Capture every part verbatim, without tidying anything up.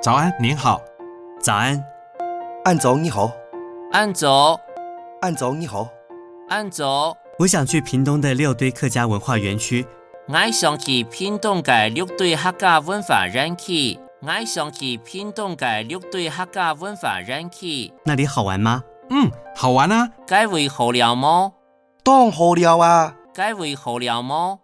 早安，您好。早安。恁早你好。恁早。恁早你好。恁早。我想去屏東的六堆客家文化園區。𠊎想去屏東个六堆客家文化園區。𠊎想去屏東个六堆客家文化園區。那裡好玩嗎？嗯，好玩啊。該位好尞無？當好尞啊。該位好尞無？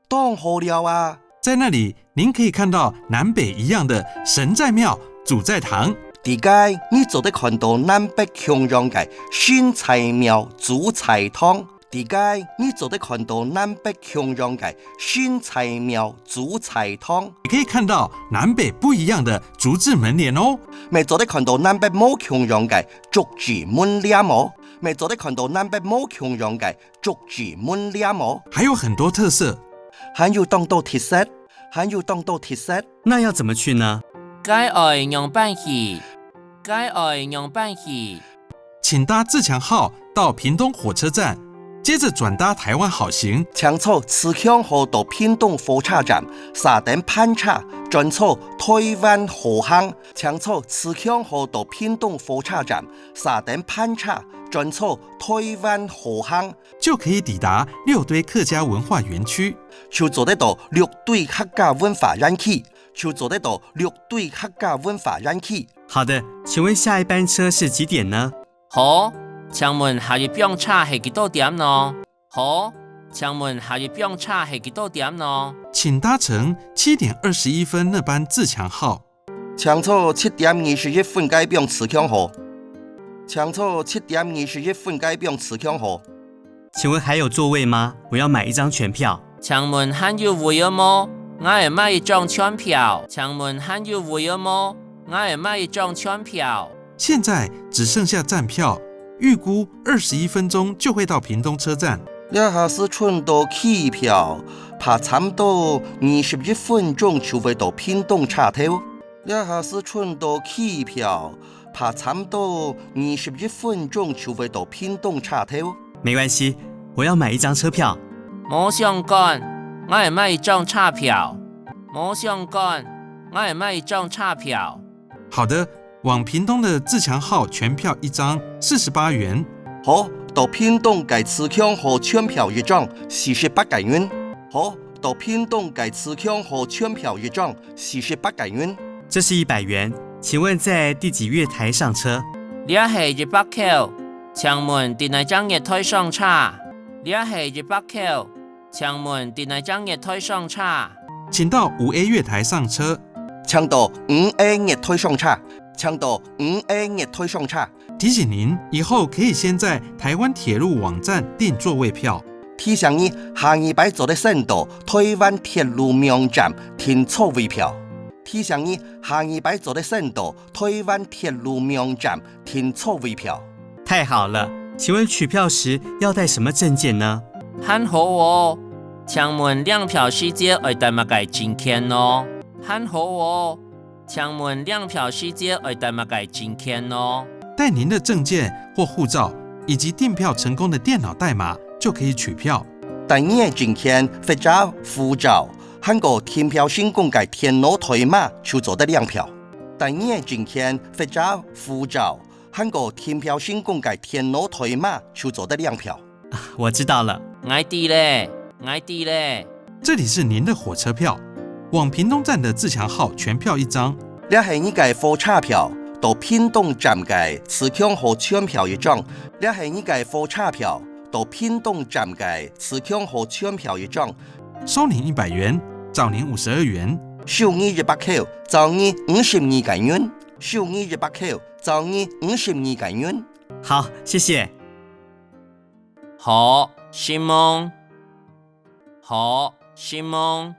當好尞啊。在那裡，您可以看到南北一樣的神在廟、祖在堂。在該，你做得看到南北共樣个神在廟、祖在堂。在該，你做得看到南北共樣个神在廟、祖在堂。也可以看到南北不一樣的竹製門簾哦。乜做得看到南北無共樣个竹製門簾哦。乜做得看到南北無共樣个竹製門簾哦。還有很多特色。還有當多特色。還有當多特色。那要怎麼去呢？該愛仰般去？該愛仰般去？請搭自強號到屏東火車站，接著轉搭台灣好行。請坐自強號到屏東火車站，續等班車，轉坐台灣好行。請坐自強號到屏東火車站，續等班車，轉坐台灣好行。就可以抵達六堆客家文化園區。就做得到六堆客家文化園區。就做得到六堆客家文化園區。好的，請問下一班車是幾點呢？好，請問下一枋車係幾多點呢？好，請問下一枋車係幾多點呢？請搭乘七點二十一分那班自強號。請坐七點二十一分該枋自強號。請坐七點二十一分該枋自強號。請問還有座位嗎？我要買一張全票。請問還有位仔無？𠊎愛買一張全票。請問還有位仔無？𠊎愛買一張全票。現在只剩下站票，預估二十一分鐘就會到屏東車站。這下就賰到企票，怕差毋多二十一分鐘就會到屏東車頭。這下就賰到企票，怕差毋多二十一分鐘就會到屏東車頭。沒關係，我要買一張車票。無相干，𠊎愛買一張車票。無相干，𠊎愛買一張車票。好的，往屏東的自強號全票一張，四十八元。好，到屏東个自強號全票一張，四十八個銀。好，到屏東个自強號全票一張，四十八個銀。這是一百元，請問在第幾月台上車？這係一百箍，請問在哪隻月台上車？這係一百箍，請問在哪隻月台上車？請到五A月台上車。請到五A月台上車。請到五A月台上車。提醒您，以後可以先在台灣鐵路網站訂座位票。提醒你，下二擺做得先到台灣鐵路網站訂座位票。提醒你，下二擺做得先到台灣鐵路網站訂座位票。太好了，請問取票時要帶什麼證件呢？還好哦，請問領票時節愛帶麼个證件呢？還好哦，請問領票時節愛帶麼个證件呢？帶您的證件或護照，以及訂票成功的電腦代碼，就可以取票。帶你个證件或者護照，還過訂票成功个電腦代碼就做得領票。帶你个證件或者護照，還過訂票成功个電腦代碼就做得領票。我知道了。𠊎知咧，𠊎知咧。這裡是您的火車票，往屏東站的自強號全票一張。這係你个火車票，到屏東站个自強號全票一張。這係你个火車票，到屏東站个自強號全票一張。收您一百元，找您五十二元。收你一百箍，找你五十二個銀。收你一百箍，找你五十二個銀。好，謝謝。好，承蒙。好，承蒙。